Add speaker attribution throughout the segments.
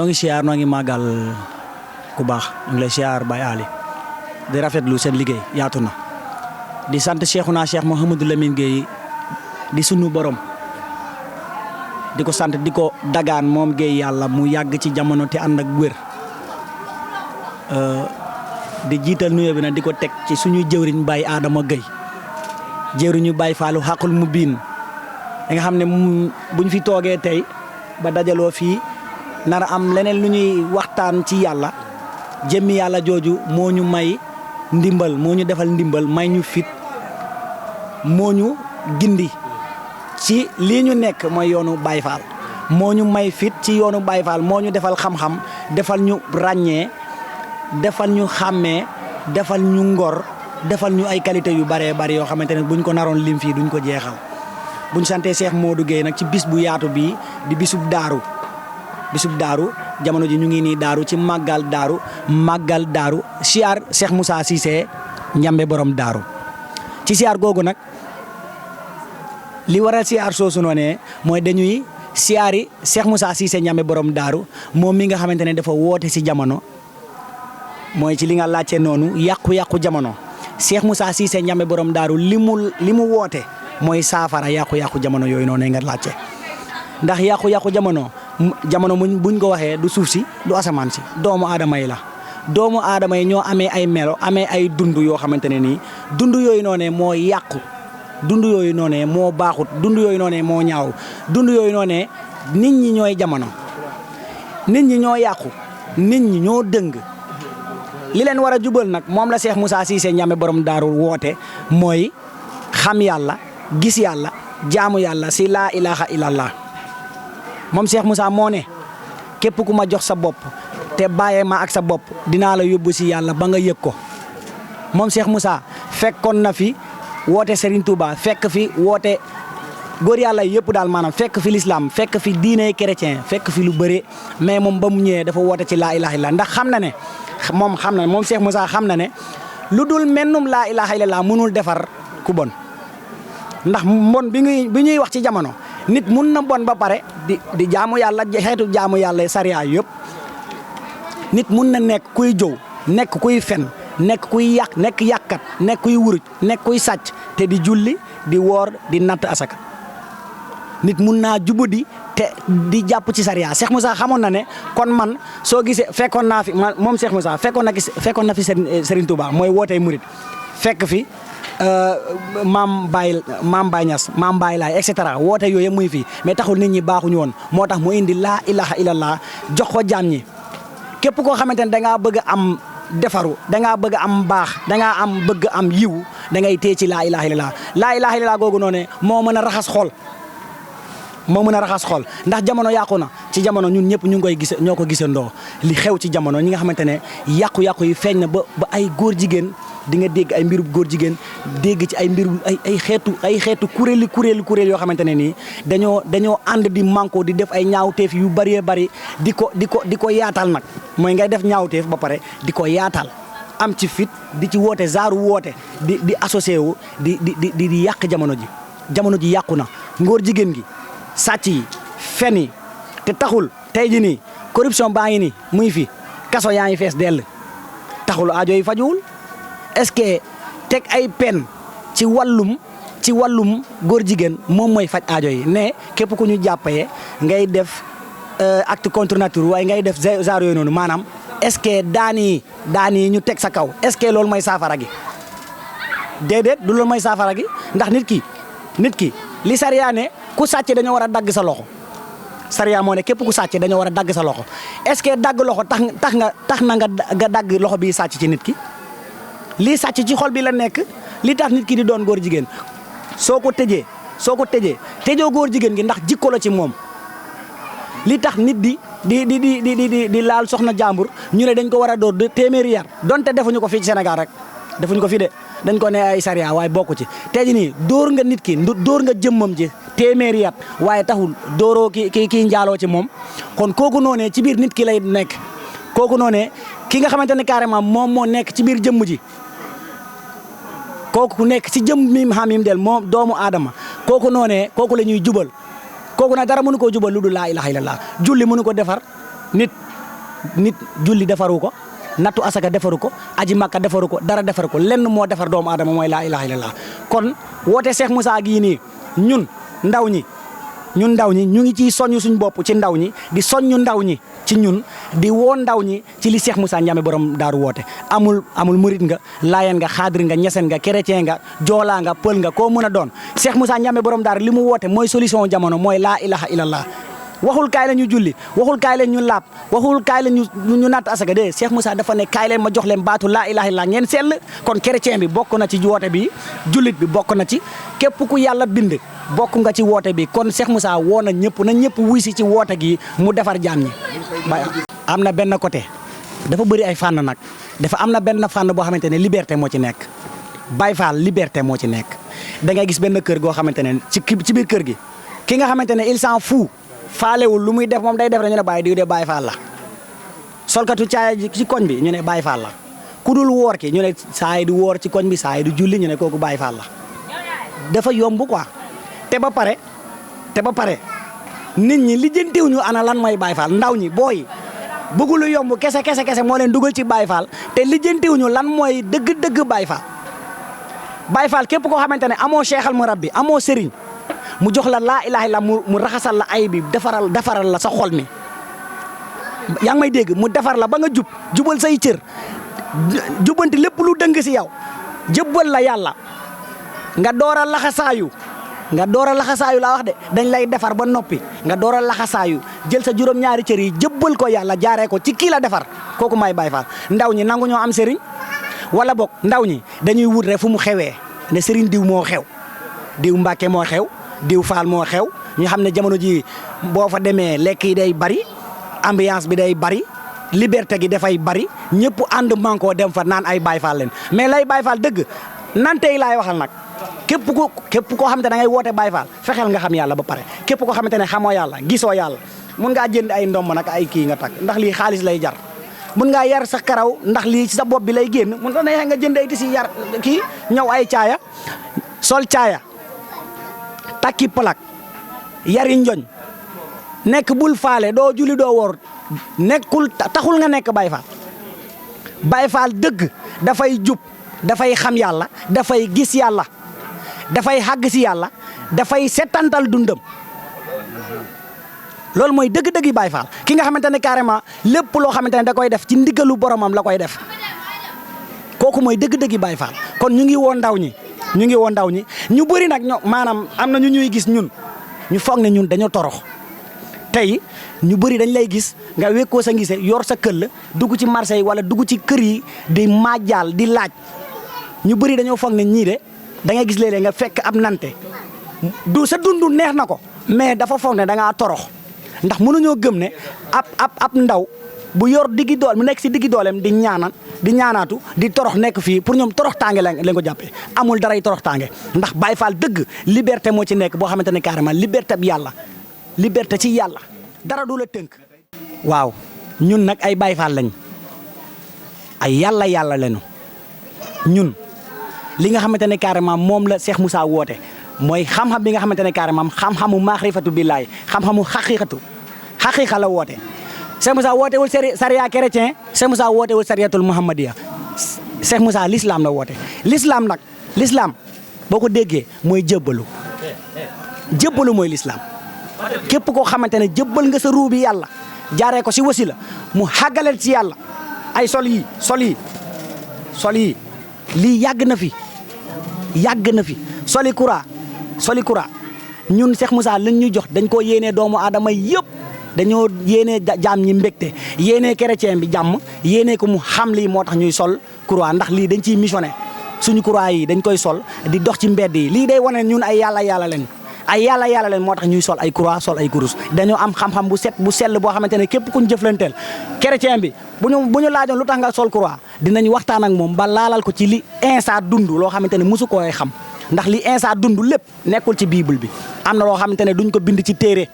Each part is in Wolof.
Speaker 1: noo ngi siyaar noo ngi màggal ku baax ñu ngi lay siyaar Baye Ali di rafetlu seen liggéey yaatu na di sant Cheikhouna Cheikh Mouhamadou Lamine Gueye di sunu borom di ko sant di ko dagaan moom Gueye yàlla mu yàgg ci jamono te ànd ak wér di jiital nuyoo bi nag di ko teg ci suñuy jëwriñ Baye Adama Gueye jëwriñu Baye Fallou xaqul mu biin nga xam ne buñ fi toogee tey ba dajaloo fii nar a am leneen lu ñuy waxtaan ci yàlla jëmmi yàlla jooju moo ñu may ndimbal moo ñu defal ndimbal may ñu fit moo ñu gindi ci lii ñu nekk mooy yoonu Baye Fall moo ñu may fit ci yoonu Baye Fall moo ñu defal xam-xam defal ñu ràññee defal ñu xàmmee defal ñu ngor defal ñu ay qualité yu baree bari yoo xamante ne buñ ko naroon lim fii duñ ko jeexal buñ santee Cheikh Modou Gueye nag ci bis bu yaatu bii di bisub daaru jamono ji ñu ngi nii daaru ci màggal daaru siyaar Cheikh Moussa Cissé njambe borom daaru ci siyaar googu nag li waral siyaar soosu noonee mooy dañuy siyaari Cheikh Moussa Cissé njambe borom daaru moom mi nga xamante ne dafa woote si jamono mooy ci li nga laajte noonu yàqu-yàqu jamono Cheikh Moussa Cissé njambe borom daaru li mu woote mooy saafara yàqu-yàqu jamono yooyu noonu nga laajte ndax yàqu-yàqu jamono buñ ko waxee du suuf si du asamaan si doomu aadama yi la doomu aadama yi ñoo amee ay melo amee ay dund yoo xamante ne nii dund yooyu noonee moo yàqu dund yooyu noonee moo baaxut dund yooyu noonee moo ñaaw dund yooyu noonee nit ñi ñooy jamono nit ñi ñoo yàqu nit ñi ñoo dëng li leen war a jubal nag moom la Cheikh Moussa Cissé njambe borom daaru woote mooy xam yàlla gis yàlla jaamu yàlla si laa ilaha illallah moom Cheikh Moussa moo ne képp ku ma jox sa bopp te bàyyee ma ak sa bopp dinaa la yóbbu si yàlla ba nga yëg ko moom Cheikh Moussa fekkoon na fi woote Serigne Touba fekk fi woote góor yàlla yëpp daal maanaam fekk fi l'islam fekk fi diine chrétien fekk fi lu bëre mais moom ba mu ñëwee dafa woote ci laa ilaha illallah ndax xam na ne moom Cheikh Moussa xam na ne lu dul mennum laa ilaha illallah mënul defar ku bon ndax mbon bi ñuy wax ci jamono nit mun na bon ba pare di jaamu yàlla xeetu jaamu yàlla sariya yëpp nit mun na nekk kuy jow nekk kuy fen nekk kuy yàq nekk yàqkat nekk kuy wuruj nekk kuy sàcc te di julli di woor di natt asaka nit mun naa jubadi te di jàpp ci sariya Cheikh Moussa xamoon na ne kon man soo gisee fekkoon naa fi moom Cheikh Moussa fekkoon na fi Serigne Touba mooy wootee murit fekk fi maam Baye Niass maam Baye Laay et cetera woote yooyu yëpp muy fii mais taxul nit ñi baaxuñu woon moo tax mu indi laa ilaha illallah jox ko jaam ñi képp koo xamante ne dangaa bëgg am defaru dangaa bëgg am baax dangaa bëgg am yiw da ngay téye ci laa ilaha illallah googu noonu moo mën a raxas xol ndax jamono yàqu na ci jamono ñun ñëpp ñu ngi koy gis ñoo ko gisandoo li xew ci jamono ñi nga xamante ne yàqu-yàqu yi feeñ na ba ay góor jigéen di nga dégg ay mbirub góor jigéen dégg ci ay mbiru ay xeetu kuréel yoo xamante ne nii dañoo ànd di manko di def ay ñaawteef yu bëree bëri di ko yaatal nag mooy ngay def ñaawteef ba pare di ko yaatal am ci fit di ci woote di associé wu di yàq jamono ji yàqu na ngóor jigéen gi sàcc yi fen yi te taxul tey ji nii corruption baa ngi nii muy fi kaso yaa ngi fees dell taxul aajo yi fajuwul est-ce que teg ay peine ci wàllum góor jigéen moom mooy faj aajo yi ne képp ku ñu jàppee ngay def acte contre nature waaye ngay def genre yooyu noonu maanaam est-ce que daan yi ñu teg sa kaw est-ce que loolu mooy saafara gi déedéet du loolu mooy saafara gi ndax nit ki li sariya ne ku sàcc dañoo war a dagg sa loxo sariya moo ne képp ku sàcc dañoo war a dagg sa loxo est-ce que dagg loxo tax na nga dagg loxo bi sàcc ci nit ki lii sàcc ci xol bi la nekk li tax nit ki di doon góor jigéen soo ko tëjee tëjoo góor jigéen gi ndax jikko la ci moom li tax nit di laal soxna jàmbur ñu ne dañ ko war a door de téeméeri yar donte defuñu ko fii ci Sénégal rek defuñu ko fii de dañ ko ne ay sariya waaye bokku ci tey jii nii dóor nga nit ki dóor nga jëmmam ji téeméeri yat waaye taxul dóoroo kii njaaloo ci moom kon kooku noonee ci biir nit ki lay nekk kooku noonee ki nga xamante ne carrément moom moo nekk ci biir jëmm ji kooku nekk ci jëmm mi xam yim del moom doomu aadama kooku noonee kooku la ñuy jubal kooku nag dara mënu koo jubal lu dul laa ilaha illallah julli mënu ko defar nit nit julli defaru ko nattu asaka defaru ko aji makka defaru ko dara defaru ko lenn moo defar doomu aadama mooy laa ilaha illallah kon woote Cheikh Moussa gii nii ñun ndaw ñi ñu ngi ciy soññ suñ bopp ci ndaw ñi di soññu ndaw ñi ci ñun di woo ndaw ñi ci li Cheikh Moussa Ndiamé borom daaru woote amul murit nga laayeen nga xaadir nga ñeseen nga chrétien nga joolaa nga pël nga koo mën a doon Cheikh Moussa Ndiamé borom daaru li mu woote mooy solution jamono mooy laa ilaha illallah waxul kaay la ñu julli waxul kaay leen ñu laab waxul kaay leen ñu natt asaka de Cheikh Moussa dafa ne kaay leen ma jox leen baatu laa ilaha illallah ngeen sell kon chrétien bi bokk na ci woote bi jullit bi bokk na ci képp ku yàlla bind bokk nga ci woote bi kon Cheikh Moussa woo na ñëpp wuy si ci woote gi mu defar jaam ñi. am na benn côté dafa bëri ay fànn nag am na benn fànn boo xamante ne liberté moo ci nekk Baye Fall liberté moo ci nekk da ngay gis benn kër goo xamante ne ci biir kër gi ki nga xamante ne il s'en fout faalewul lu muy def moom day def rek ñu ne bàyyi diw de Baye Fall la solkatu caaya ci koñ bi ñu ne Baye Fall la ku dul woor ki ñu ne saa yi du woor ci koñ bi saa yi du julli ñu ne kooku Baye Fall la dafa yomb quoi te ba pare nit ñi lijjantiwuñu ana lan mooy Baye Fall ndaw ñi booy bëgg lu yomb kese moo leen dugal ci Baye Fall te lijjantiwuñu lan mooy dëgg Baye Fall Baye Fall képp koo xamante ne amoo Cheikhal Murabbi amoo Serigne mu jox la laa ilaha illa mu raxasal la ay bi defaral la sa xol mi yaa ngi may dégg mu defar la ba nga jubal say cër jubanti lépp lu dëng si yow jëbbal la yàlla nga door a laxasaayu laa wax de dañ lay defar ba noppi nga door a laxasaayu jël sa juróom-ñaari cër yi jëbbal ko yàlla jaaree ko ci kii la defar kooku may Baye Fall ndaw ñi nangu ñoo am sëriñ wala boog ndaw ñi dañuy wut rek fu mu xewee ne sëriñ diw moo xew diw Mbàkke moo xew diw Faal moo xew ñu xam ne jamono ji boo fa demee lekk yi day bari ambiance bi day bari liberté gi dafay bari ñëpp ànd mankoo dem fa naan ay Baye Fall leen mais lay Baye Fall dëgg nantey laay waxal nag képp koo xamante ne da ngay woote Baye Fall fexeel nga xam yàlla ba pare képp koo xamante ne xamoo yàlla gisoo yàlla mun ngaa jënd ay ndomb nag ay kii nga takk ndax lii xaalis lay jar mun ngaa yar sa karaw ndax lii ci sa bopp bi lay génn mun nga neexee nga jënd ay tisi yar kii ñëw ay caaya sol caaya takki plak yari njoñ nekk bul faale doo julli doo woor taxul nga nekk Baye Fall dëgg dafay jub dafay xam yàlla dafay gis yàlla dafay xàgg si yàlla dafay setantal dundam loolu mooy dëgg-dëgg Baye Fall ki nga xamante ne carrément lépp loo xamante ne da koy def ci ndigalu boromam la koy def kooku mooy dëgg-dëgg Baye Fall kon ñu ngi woo ndaw ñi ñu bëri nag maanaam am na ñu ñuy gis ñun ñu foog ne ñun dañoo torox tey ñu bëri dañ lay gis nga wékkoo sa ngise yor sa këll dugg ci marché yi wala dugg ci kër yi di maajaal di laaj ñu bëri dañoo foog ne ñii de da ngay gis léeg-léeg nga fekk ab nante du sa dundu neex na ko mais dafa foog ne da ngaa torox ndax mënuñoo gëm ne ab ndaw bu yor diggi doole mu nekk si diggi dooleem di ñaanaatu di torox nekk fii pour ñoom torox tànge lañ ko jàppee amul daray torox tànge ndax Baye Fall dëgg liberté moo ci nekk boo xamante ne carrément liberté bi yàlla liberté ci yàlla dara du la tënk. waaw ñun nag ay Baye Fall lañ ay yàlla lañu ñun li nga xamante ne carrément moom la Cheikh Moussa woote mooy xam-xam bi nga xamante ne carrément xam-xamu maarifatu billaay xam-xamu xaqiqa la woote. Cheikh Moussa wootewul sariya chrétien Cheikh Moussa wootewul sariyatul muhammadiya Cheikh Moussa l'islam la woote. l'islam boo ko déggee mooy jébbalu mooy l'islam képp koo xamante ne jébbal nga sa ruu bi yàlla jaaree ko si wasila mu xàggaleel ci yàlla ay sol yi lii yàgg na fi soli kura ñun Cheikh Moussa lañ ñu jox dañ koo yéenee doomu aadama yëpp dañoo yéenee jaam ñi mbégte yéenee chrétien bi jàmm yéenee ko mu xam lii moo tax ñuy sol croix ndax lii dañ ciy missionné suñu croix yi dañ koy sol di dox ci mbedd yi lii day wane ñun ay yàlla leen moo tax ñuy sol ay croix sol ay kurus dañoo am xam-xam bu sell boo xamante ne képp kuñ jëflanteel chrétien bi bu ñu laajoon lu tax nga sol croix dinañ waxtaan ak moom ba laalal ko ci li insa dund loo xamante ne mosu koy xam ndax li insa dund lépp nekkul ci bible bi am na loo xamante ne duñ ko bind ci téere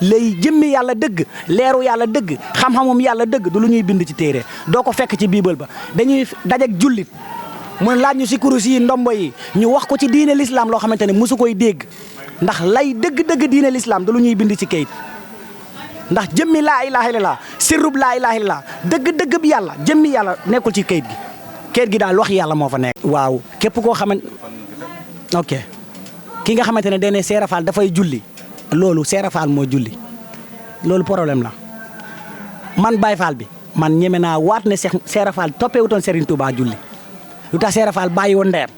Speaker 1: lay jëmmi yàlla dëgg leeru yàlla dëgg xam-xamum yàlla dëgg du lu ñuy bind ci téere doo ko fekk ci bible ba dañuy dajek jullit mu laaj ñu si kurus yi ndombo yi ñu wax ko ci diine l'islam loo xamante ne mosu koy dégg ndax lay dëgg-dëgg diine l'islam du lu ñuy bind ci kayit ndax jëmmi laa ilaha illallah sirrub laa ilaha illallah dëgg-dëgg bi yàlla jëmmi yàlla nekkul ci kayit gi daal wax yàlla moo fa nekk. waaw képp koo xamante ok ki nga xamante ne dene Seera Faal dafay julli loolu Seera Faal moo julli loolu problème la man Baye Fall bi man ñeme naa waat ne Seera Faal toppee wutoon Serigne Touba julli lu tax Seera Faal bàyyi woon ndeyam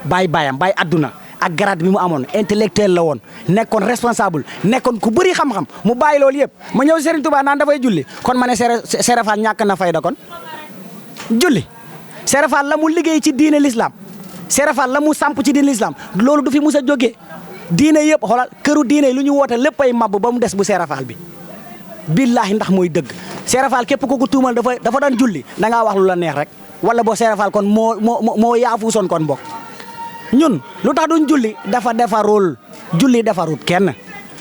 Speaker 1: bàyyi baayam bàyyi adduna ak grade bi mu amoon intellectuel la woon nekkoon responsable nekkoon ku bëri xam-xam mu bàyyi loolu yëpp ma ñëw Serigne Touba naan dafay julli kon ma ne Seera Faal ñàkk na fayda kon julli Seera Faal la mu liggéey ci diine l'islam Seera Faal la mu samp ci diine l'islam loolu du fi mus a jógee diine yëpp xoolal këru diine lu ñu woote lépp ay mabbu ba mu des bu Seera Faal bi billaahi ndax mooy dëgg Seera Faal képp kooku tuumal dafa daan julli da ngaa wax lu la neex rek wala boo Seera Faal kon moo yaafuusoon kon bokk ñun lu tax duñ julli dafa defarul julli defarut kenn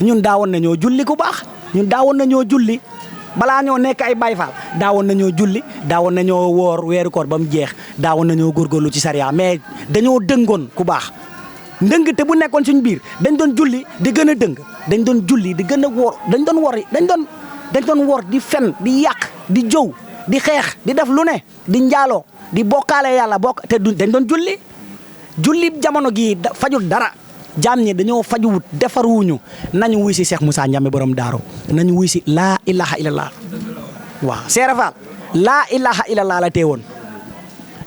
Speaker 1: ñun daawoon nañoo julli ku baax ñun daawoon nañoo julli balaa ñoo nekk ay Baay Faal daawoon nañoo julli daawoon nañoo woor weeru koor ba mu jeex daawoon nañoo góorgóorlu ci sariya mais dañoo dëngoon ku baax ndëng te bu nekkoon suñ biir dañ doon julli di gën a dëng dañ doon julli di gën a woor dañ doon wor di fen di yàq di jow di xeex di def lu ne di njaaloo di bokkaale yàlla te dañ doon julli jamono gii fajul dara jaam ñi dañoo fajuwut defaruwuñu nañu wuy si Cheikh Moussa Ndiamé borom daaru nañu wuy si laa ilaha illallah waaw Seera Faal laa ilaha illallah la teewoon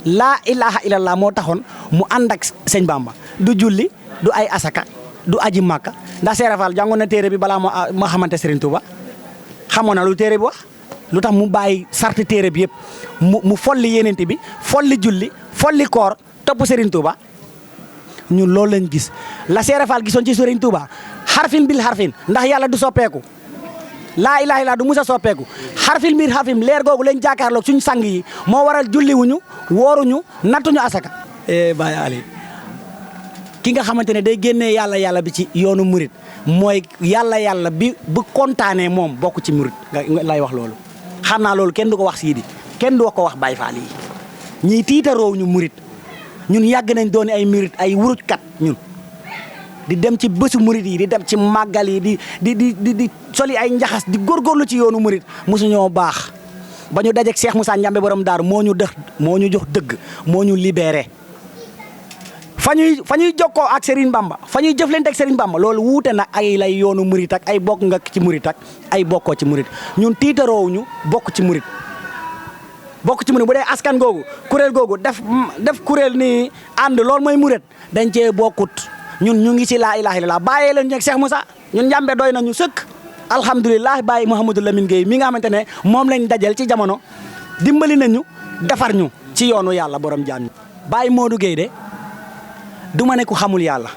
Speaker 1: laa ilaha illallah moo taxoon mu ànd ak sëñ Bamba du julli du ay asaka du aji màkka ndax Seera Faal jàngoon na téere bi balaa ma xamante Serigne Touba xamoon na lu téere bi wax lu tax mu bàyyi sarti téere bi yëpp mu folli yenente bi folli julli folli koor topp Serigne Touba ñun loolu lañ gis la Seera Faal gisoon ci Serigne Touba xarfin bil xarfin ndax yàlla du soppeeku laa ilaaha illa du musa soppeeku xarfin bil xarfin leer googu lañ jàkkaarloog suñu sang yi moo waral julliwuñu wooruñu nattuñu asaka Baye Ali ki nga xamante ne day génnee yàlla bi ci yoonu murit mooy yàlla bi bu kontaanee moom bokk ci murit nga lay wax loolu xam naa loolu kenn du ko wax Sidi kenn du ko wax Baye Fall yi ñiy tiitaroow ñu murit ñun yàgg nañ doon ay murit ay wurujkat ñun di dem ci bésu murit yi di dem ci màggal yi di soli ay njaxas di góorgóorlu ci yoonu murit mosuñoo baax ba ñu dajeeg Cheikh Moussa Ndiamé borom daaru moo ñu jox dëgg moo ñu libéré fa ñuy jokkoo ak Serigne Bamba fa ñuy jëflante ak Serigne Bamba loolu wuute na ay lay yoonu murit ak ay bokk nga ci murit ak ay bokkoo ci murit ñun tiitaroowuñu bokk ci murit bu dee askan googu kuréel googu def kuréel ni ànd loolu mooy murit dañ cee bokkut ñun ñu ngi ci laa ilaha illallah bàyyee leen ñu ak Cheikh Moussa ñun Ndiamé doy nañu sëkk alhamdulilah bàyyi Mouhamadou Lamine Gueye mi nga xamante ne moom lañ dajal ci jamono dimbali nañu defar ñu ci yoonu yàlla borom jaan bàyyi Modou Gueye de du ma ne ku xamul yàlla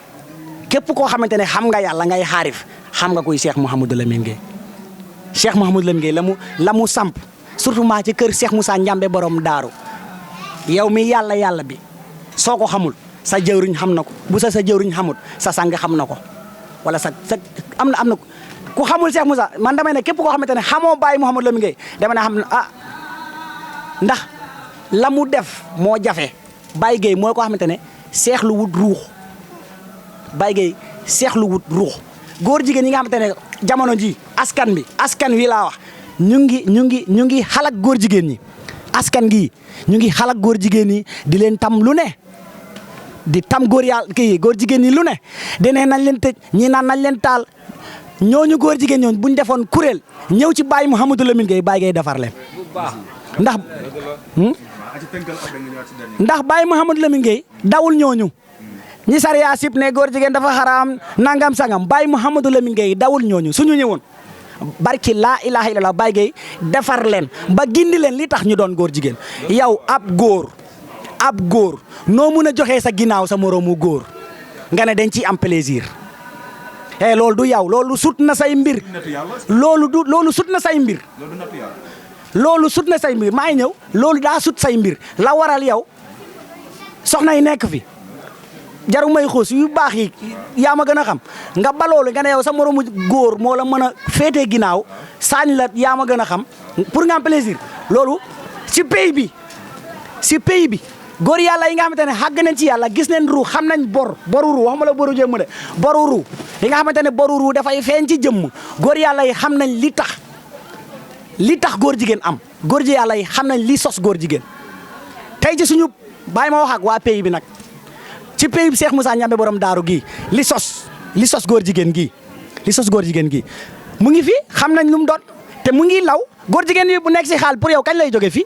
Speaker 1: képp koo xamante ne xam nga yàlla ngay xaarif xam nga kuy Cheikh Mouhamadou Lamine Gueye Cheikh Mouhamadou Lamine Gueye la mu samp surtout maa ci kër Cheikh Moussa Ndiamé borom daaru yow mi yàlla bi soo ko xamul sa jëwriñ xam na ko bu sa jëwriñ xamul sa sang xam na ko wala sa am na ku xamul Cheikh Moussa man damay ne képp koo xamante ne xamoo Baye Mouhamadou Lamine Gueye dama ne xam ndax la mu def moo jafe Baye Gueye mooy koo xamante ne seexlu wut ruux Baye Gueye seexlu wut ruux góor jigéen ñi nga xamante ne jamono ji askan wi laa wax ñu ngi xalak góor jigéen ñi askan gi ñu ngi xalak góor jigéen ñi di leen tam lu ne di tam góor jigéen ñi lu ne dene nañ leen tëj ñi naan nañ leen taal ñooñu góor jigéen ñooñu buñ defoon kuréel ñëw ci Baye Mouhamadou Lamine Gueye Baye Gueye defar leen ndax Baye Mouhamadou Lamine Gueye dawul ñooñu ñi sariya sib ne góor jigéen dafa xaraam nangam sangam Baye Mouhamadou Lamine Gueye dawul ñooñu suñu ñëwoon barki laa ilaha illallah Baye Gueye defar leen ba gindi leen li tax ñu doon góor jigéen yow ab góor noo mun a joxee sa ginnaaw sa moroomu góor nga ne dañ ciy am plaisir loolu du yow loolu sut na say mbir loolu sut na say mbir maa ngi ñëw loolu daa sut say mbir la waral yow soxna yi nekk fi jaru may xoos yu baax yi yaa ma gën a xam nga ba loolu nga ne yow sa moromu góor moo la mën a féetee ginnaaw saañ la yaa ma gën a xam pour nga am plaisir loolu si pays bi góor yàlla yi nga xamante ne xàgg nañ ci yàlla gis nañ ru xam nañ boru ru waxuma la boru jëmm de boru ru yi nga xamante ne boru ru dafay feeñ ci jëmm góor yàlla yi xam nañ li tax li tax góor jigéen am góor ji yàlla yi xam nañ li sos góor jigéen tey ci suñu bàyyi ma wax ak waa pays bi nag ci pays bi Cheikh Moussa Ndiamé borom daaru gii li sos góor jigéen gii li sos góor jigéen gii mu ngi fi xam nañ lu mu doon te mu ngi law góor jigéen yi bu nekk si xaal pour yow kañ lay jóge fii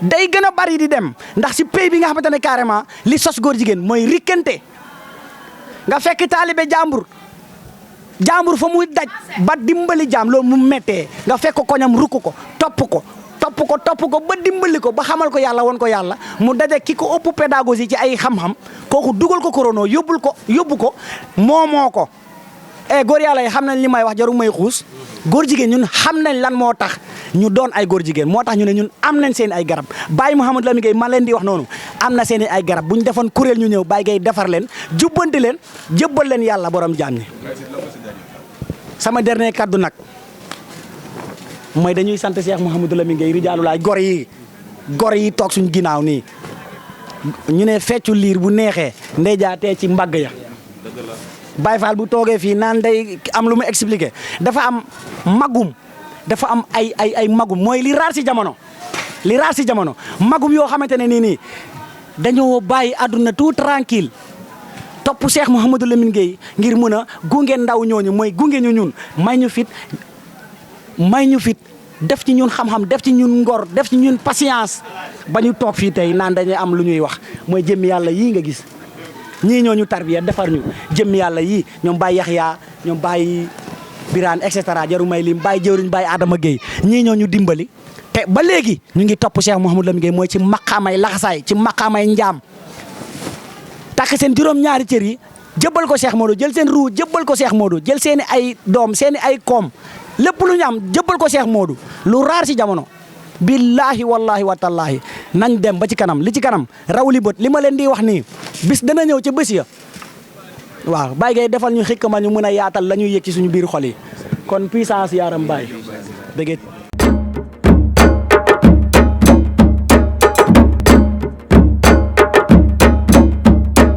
Speaker 1: day gën a bari di dem ndax si pays bi nga xamante ne carrément li sos góor jigéen mooy rikkante nga fekk taalibe jàmbur fa muy daj ba dimbali jaam loolu mu mettee nga fekk ko ñam rukk ko topp ko ba dimbali ko ba xamal ko yàlla won ko yàlla mu daje ki ko ëpp pédagogie ci ay xam-xam kooku dugal ko korono yóbbu ko moomoo ko góor yàlla yi xam nañ li may wax jaru may xuus góor jigéen ñun xam nañ lan moo tax ñu doon ay góor jigéen moo tax ñu ne ñun am nañ seen ay garab Baye Mouhamadou Lamine Gueye man leen di wax noonu am na seen ay garab bu ñu defoon kuréel ñu ñëw Baye Gueye defar leen jubbanti leen jëbbal leen yàlla borom jaam ñi sama dernier kaddu nag mooy dañuy sant Cheikh Mouhamadou Lamine Gueye rijaalulaay gor yi toog suñ ginnaaw nii ñu ne feccu liir bu neexee ndey jaatee ci mbagg ya Baye Fall bu toogee fii naan day am lu mu expliqué dafa am magum dafa am ay magum mooy li raar si jamono magum yoo xamante ne nii dañoo bàyyi àdduna tout tranquille topp Cheikh Mouhamadou Lamine Gueye ngir mën a gunge ndaw ñooñu mooy gunge ñu ñun may ñu fit def ci ñun xam-xam def ci ñun ngor def ci ñun patience ba ñu toog fii tey naan dañuy am lu ñuy wax mooy jëmmi yàlla yii nga gis ñii ñoo ñu tarbiya defar ñu jëmmi yàlla yii ñoom Baye Yaxya ñoom Baye Birane et cetera jaru may lim Baye jëwriñ Baye Adama Gueye ñii ñoo ñu dimbali te ba léegi ñu ngi topp Cheikh Mouhamadou Lamine Gueye mooy ci maqaamay laxasaay ci maqaamay njaam takk seen juróom-ñaari cër yi jëbbal ko Cheikh Modou jël seen ruu jëbbal ko Cheikh Modou jël seeni ay doom seeni ay koom lépp lu ñu am jëbbal ko Cheikh Modou lu raar si jamono billahi wallahi wa tallahi nañ dem ba ci kanam li ci kanam raw li bët li ma leen di wax nii bis dana ñëw ca bés ya waaw Baye Gueye defal ñu xikma ñu mën a yaatal la ñuy yëg ci suñu biir xol yi kon puissance yaaram Baye dëgg